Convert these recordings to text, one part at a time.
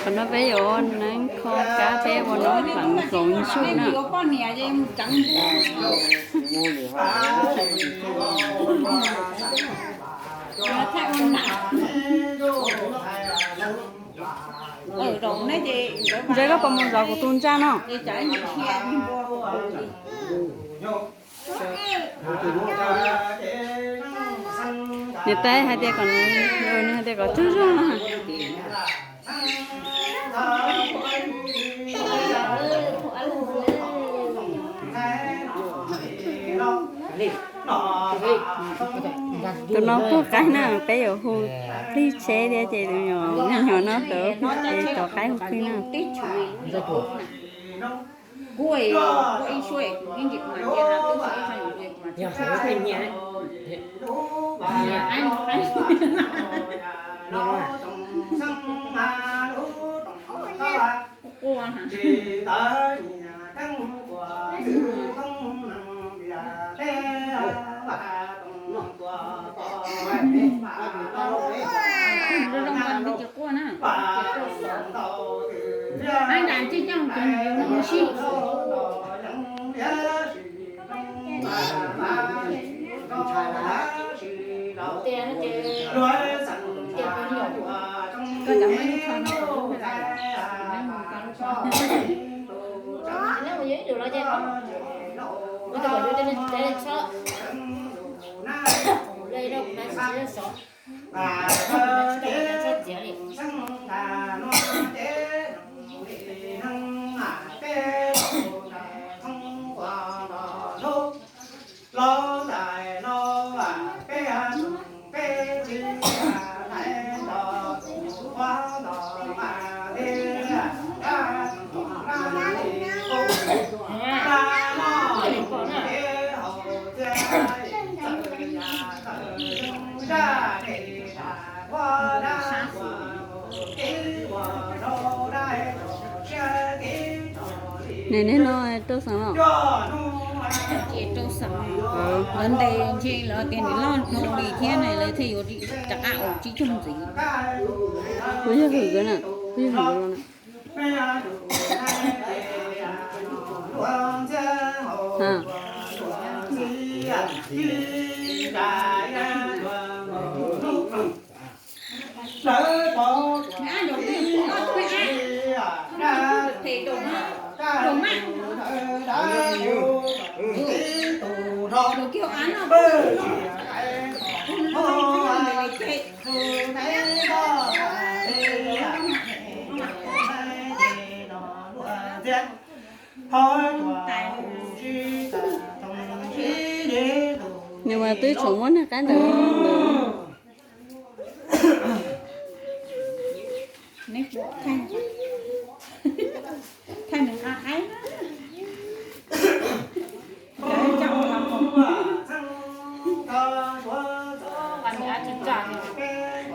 Qhov no peb yuav neeb kho kab peb ua noj hloov ntsuj na. Ntse koj puas mus zov kuv tus ntsaj no? Niam tais hais tias kom, nws hais tias kom tsuag zog no. Tus no pug qaib na, peb yuav hu plig tsheb thiab ces tus me nyuam no tau plig tsheb, tus qaib hu plig na. Nws niaj no rau xeem los? Lawv ntes ntshe lawv tias nws loj dhau li thiab na, lawv thiaj yuav rov qab ua tsib caug ntxiv. Kuv yog hwm nkawd na, kuv yog hwm nkawd los na. Nws mas twb tseem muab niag qaib ntawd.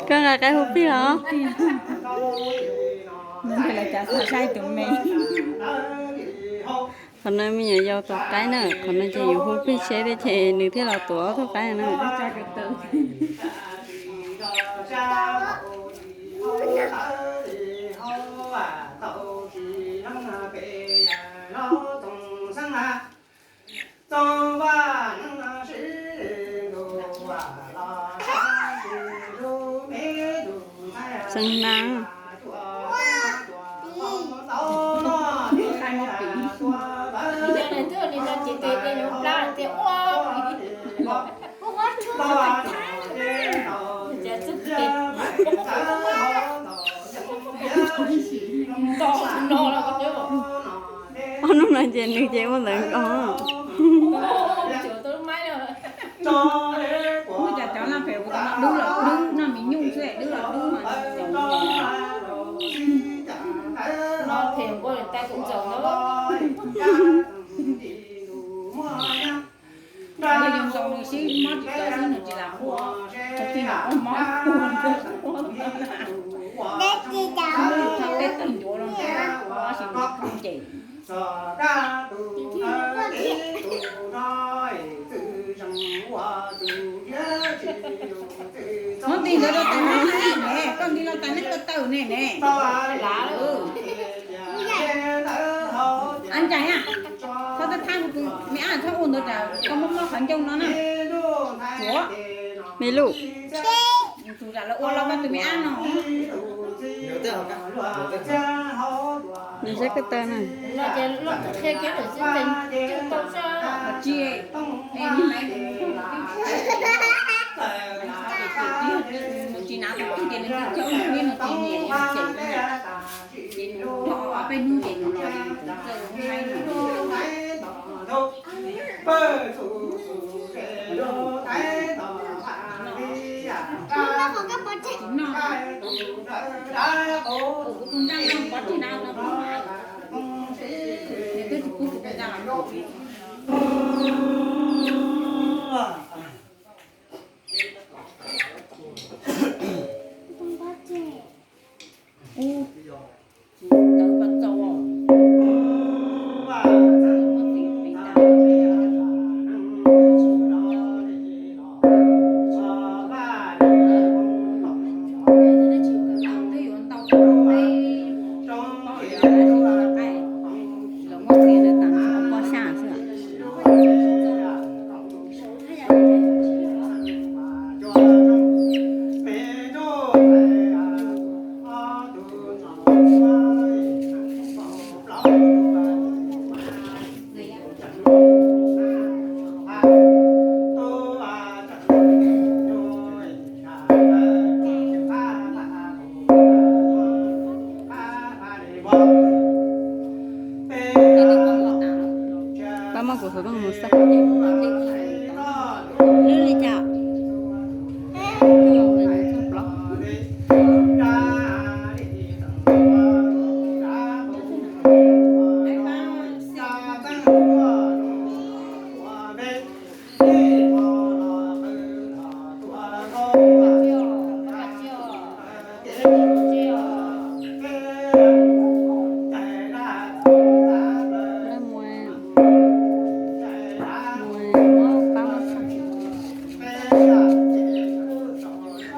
Koj nqa qaib hu plig los? Qhov no me nyuam yaus tus qaib na, qhov no ces yus hu plig tsheb thiab ces nws thiaj los tuav ob tug qaib na. Xeev Nas. Ob hnub no ces nws ces ua ntawd os. Muaj cov cov laj pem ua dub los dub, noj me nyuj xwb dub los dub mas. Phem npaum li tais kuv ntxawm ntawd. Sib mob tsis tau xwb nws tsis lam ua, tus tij no ua mob ua ntawd ua, thaum tej tawg ncuav los ntawd ua sis nws ces. Muab nti ntawd rau tais neeb ne, koj nti los tais neeb ko taw ne ne. A ncaim a, txhob thab thab me ab, txhob ua ntawd, koj muab mob qhov ncauj no na. Ua me luj, tus zam los ua los koj tus me ab no. Nws saib ko taw na. Tsis, tsis nav tus twg ces nws twb coj nws, nws tsis nyiam ces nws ces, ces nws ob peb hnub ces nws los ces nws kuj txawj ua maib no. Tus noj, kuv tus nraj no pov tseg na, nws twb tsis pub kuv tus nraj los. Pab muab kuv xov tooj mus xaj. Lub li cas?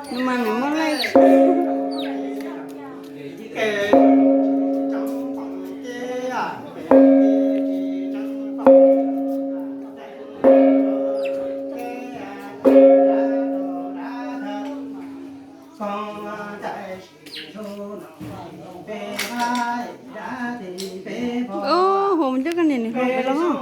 Nws mas nws muab laij. Ub, hu mus coj koj niam nws hu pem los.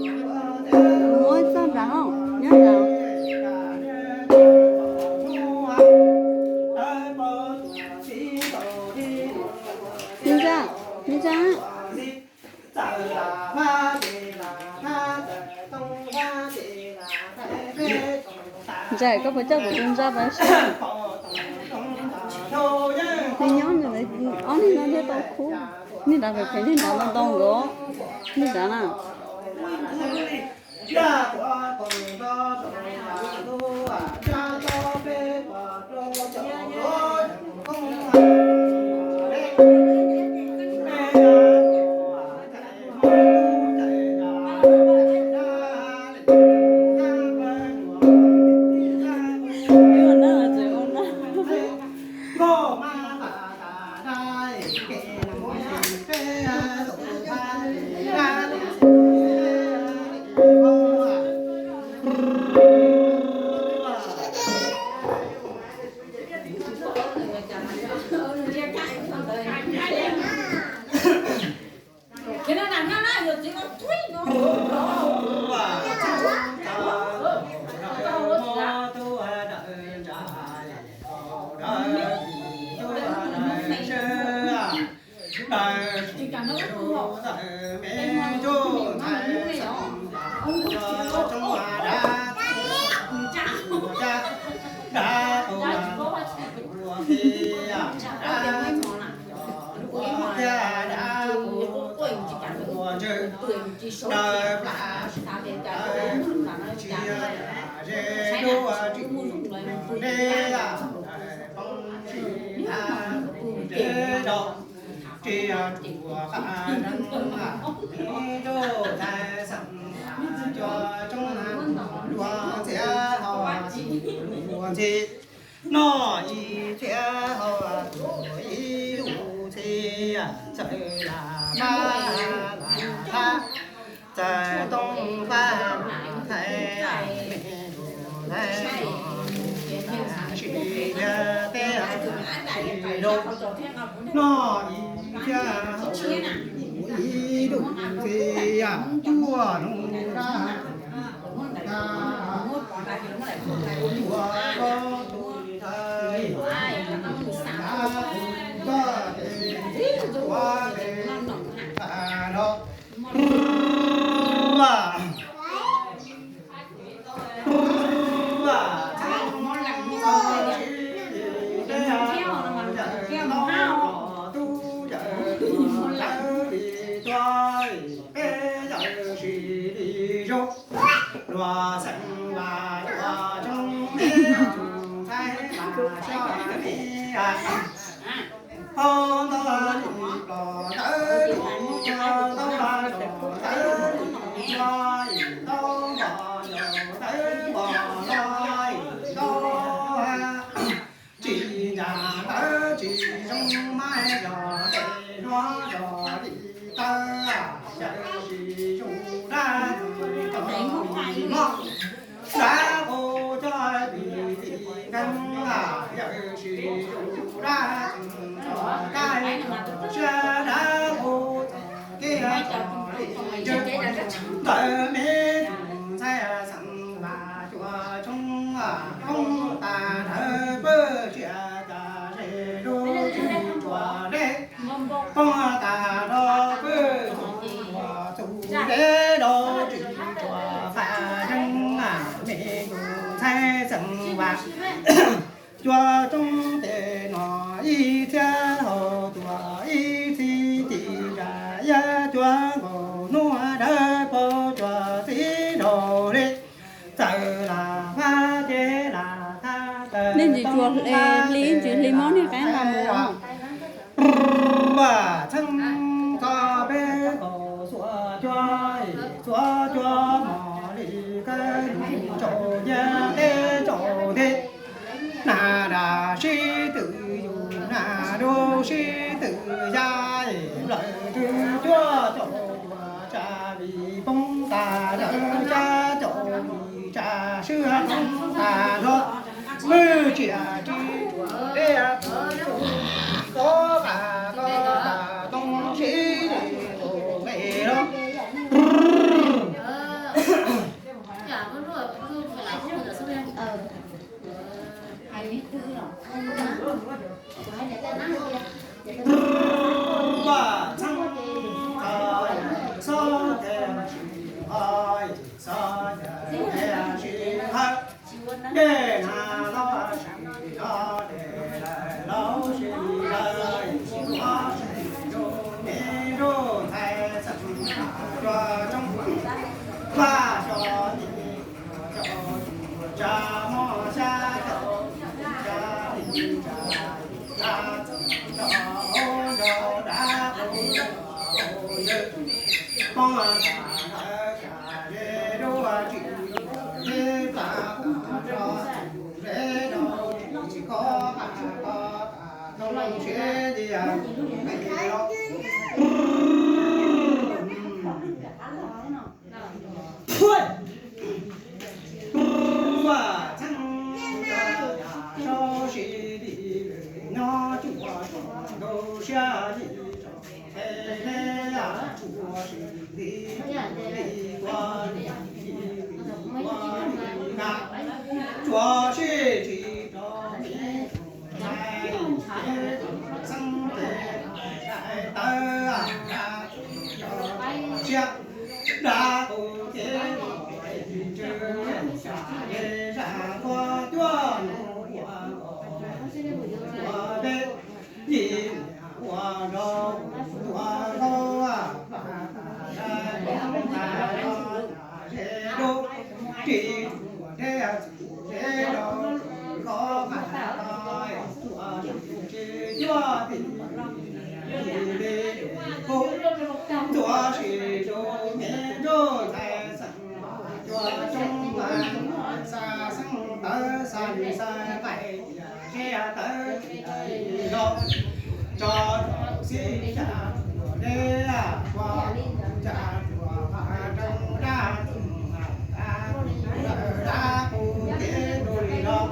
Muab txoj nrad, nyob nrad. Ni ntsa, ni ntsa. Ntsaim, koj puas coj kuv tus ntsa pais saib? Nws nyob ntawm ob niag no thiaj tau khub. Niag nrad pem pem, niag nrad ntau ntau nkaus. Niag nrad na. Noj ib txhiab haus ib lub txhia, txawm lam pab lam pab, txawm tooj pab ntxhais, me ntxhais no sim thiab peb sim rau. Noj ib txhiab haus ib lub txhia, cuaj nub dab, cuaj tus thawj, dab tus toj, tus toj tes, tus toj tes, tag nrho. Luag xeem Vam Tuam Tsoob me tus ntxhais Vam Xyooj Lis. Hos ntau tus los tawv tus, ntau los tawv tus, ntau npos los tawv npos los ntau. Tsis nca tawv tsis zoo mas yog tes hluas yog li tawv, yawm tsis zoo dab tsis zoo li mob. Dab qus coj vim li nkeeg, yawm tsis zoo dab tsis zoo dab, siab dab qus kev li ntawd me tus ntxhais xeem Vam Tuam Tsoob, poob tas dhawv pawg tsia cas ze lub tsis tshua deb, poob tas dhawv pawg txuas txuas deb lub tsis tshua faj zeeg, me tus ntxhais xeem Vam Tuam Tsoob tes no ib txhiab haus tuam ib txhis ci ntsa, yaj cuab nkaus hnub dawb paug tsuas txiv nraug li, txawm lam fab ces lam thab tawm. Nej tsis tshua hli, tsis hli mob niag qaib nqa mus. Vaj txheeb txog peb nkaus xuas cuab, xuas cuab mos li kab tsaus nyiaj teb tsaus nti. Nas dab sib tw yus, nas dub sib tw yaj, nplawm twg cuab caum tuam tsa vim poob tas lawv, tsa caum vim tsa swb poob tas nrho. Pwj tsiam tsis tshua deb, txob qas koj tas tooj sib tus nqe los. Vaj txheeb txog xob tes tsis ho, xob tes tsis ho, dej nas los tsis ho, dej lawm los tsis lawm, tsis ho tsis zoo, me ntsuj ntxhais xeem Vam Tuam Tsoob, vaj xyov tis caum tsa mos xya caum tsa li tsa, tsa txeem tso hauv nrog dab qus yawg, poob tas lawv cas ze dub tsis tshua deb, pab tas tso tus ze dub tsis kho, pab kho tas tooj sib li me los. Vaj txheeb txog yam saub sib li lwm nyob, tsuas tsuas ntuj siab li tsoom phem, yam tsuas Siab dab qus kev, zaj quaj cuab nus ua ua peb, yim ua rau ua rau, ris ua deb, ua deb rau los, ua ris cuab tim ntxuav sis rau me nrauj ntxhais xeem cua coob, xa xeeb tawv xa nws xa nqaij tias zeb tawv tias los, tso tso xib ca deb, kua ca rua dab txeeg dab, dab qus kev rau li los,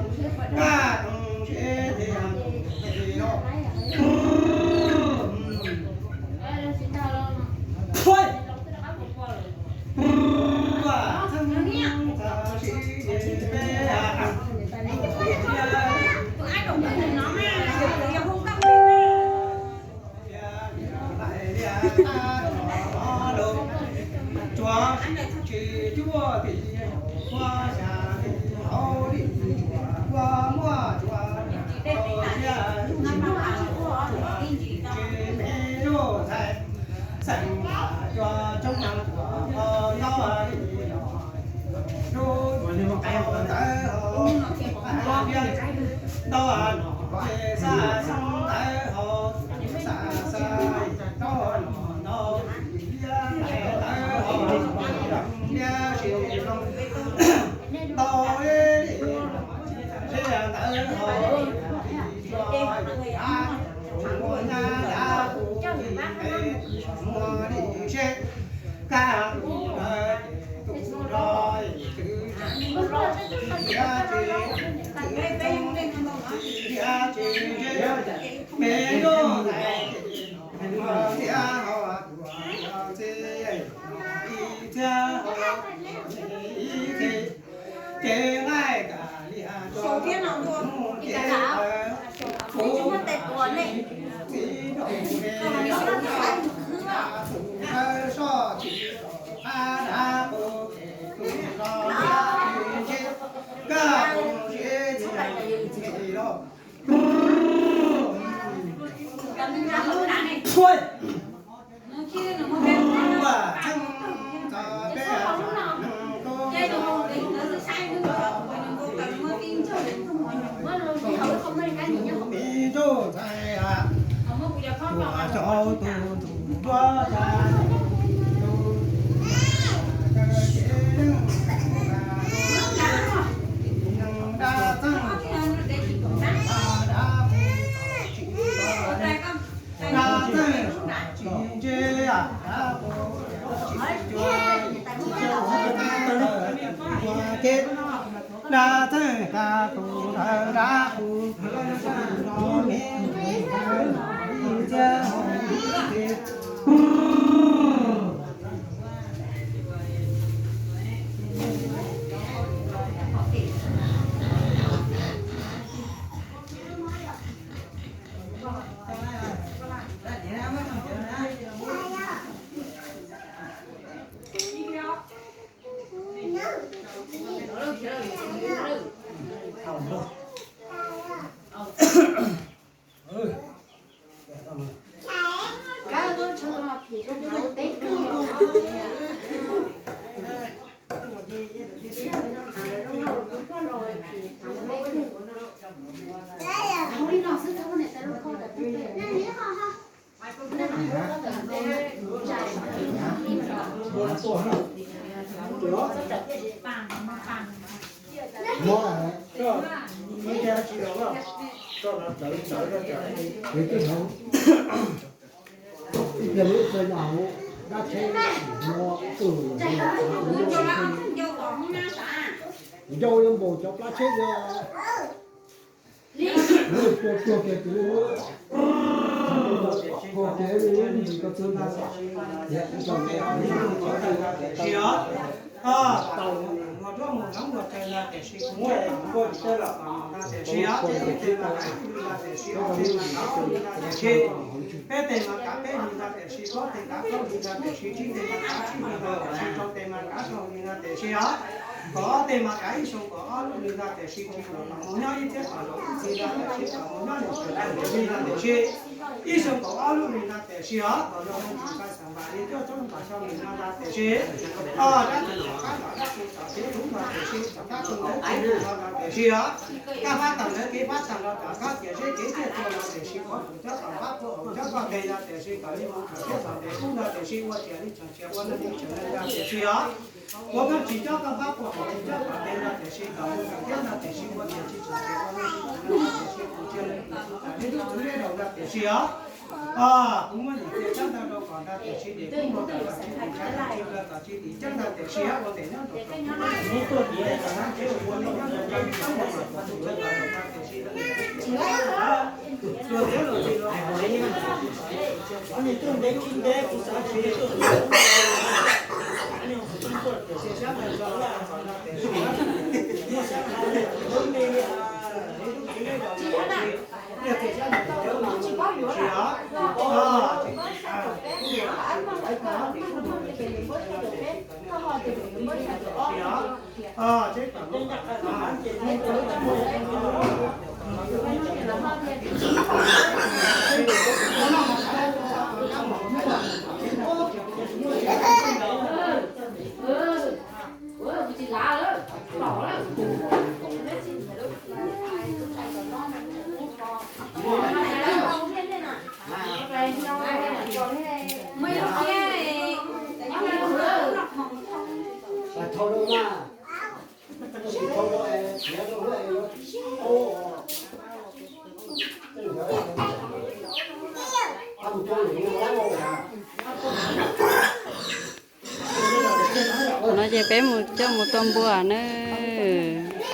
dab txeeg zeb tias li los. Tsuav tsis cuaj tim, ua xya tim, hauv li ua muaj tsuav, tau sia tsis me nrauj ntxhais xeem cua coob, tau li los, ntawd ho ntau no, xa xeeb ntawd ho xa xa, ntau no no, ntawd ho liab si loo, ntau li li ntawd ho, ua nyab dab qus muaj li seb, kaj tus ntawd tus rog twv, liab tsis, liab tsis seb, me nrauj ntxhais, liab ho tuaj txi, ib txhiab ho ib txhis, ces nqaij kam liam rau hnub ces tawv, kuv txiv rau me tus dawb soj tsis rau qab dab qus, tus rog liab tsis seb, kaj tus seb tsis me los. Dab txeeg kaj tus ntawd dab qus, no me ntxhiab ho ib txhis. Ib pliag lub txog yam hauv dab tsheb no, ncauj yuav npaum cov plab tsheb no. Lub cuag cuag kiag tus lub, cuag kiag lub ntsis ko txwb ntawd. Tsis os, tau ua Tuaj mus hlub luag tsawg ntag tiam sis kuv muab tus muaj tus tawj los kom mus ntag tiam sis ob, peb tes mas kav ib hlis ntag tiam sis ob tes mas kav ob hlis ntag tiam sis, peb tes mas kav peb hlis ntag tiam sis plaub tes kav plaub hlis ntag tiam sis tsib tes mas kav tsib hlis ntag tiam sis rau tes mas kav rau hlis ntag tiam sis ob, kaum ob tes mas kav ib xyoo kaum ob lub hli ntag tiam sis tsis kom mus nyob ib txhiab kom los ib txhis ntag tiam sis kom mus nyob ib xyoo kaum ob lub hli ntag tiam sis ob, kom los mus tsis xav vam li tuaj txob npam xyoo li no ntag tiam sis ob, dab tsi tom qab los dab tsi tom kev hlub ntag tiam sis tom qab txob ntawd txij no ntag tiam sis ob, kab fab tag ntawd kev fab tag los tom qab tiam seb kev tiaj tua los tiam sis qhov tus cov tom qab puag hauv cov koj tes ntag tiam sis kom li mus tom thiab tom ntev ub ntag tiam sis ua tias li tseem cia ua neej li tseem neej ntag tiam sis ob, ua koj tsis cob koj fab puag hauv tsis cob tom tes ntag tiam sis kom li tseem thiab ntag tiam sis ua tias tsis tseem cia ua neej li tseem neej ntag tiam sis kuv cia li tus tub tam li lub txwv deb rau ntag tiam sis ob, kuv muab niam txiv cab ntag rau kom ntag tiam sis nim kuj muaj kom tsis tim tshaib tsis kawg kom tsis tim cab ntag tiam sis ob ua tes nyob rau kom ua li nyob rau kom tsis txhob ua kom tsis txhob ua kom tsis txhob ua tiam sis Thaum no ces peb mus coj mus tua npua na.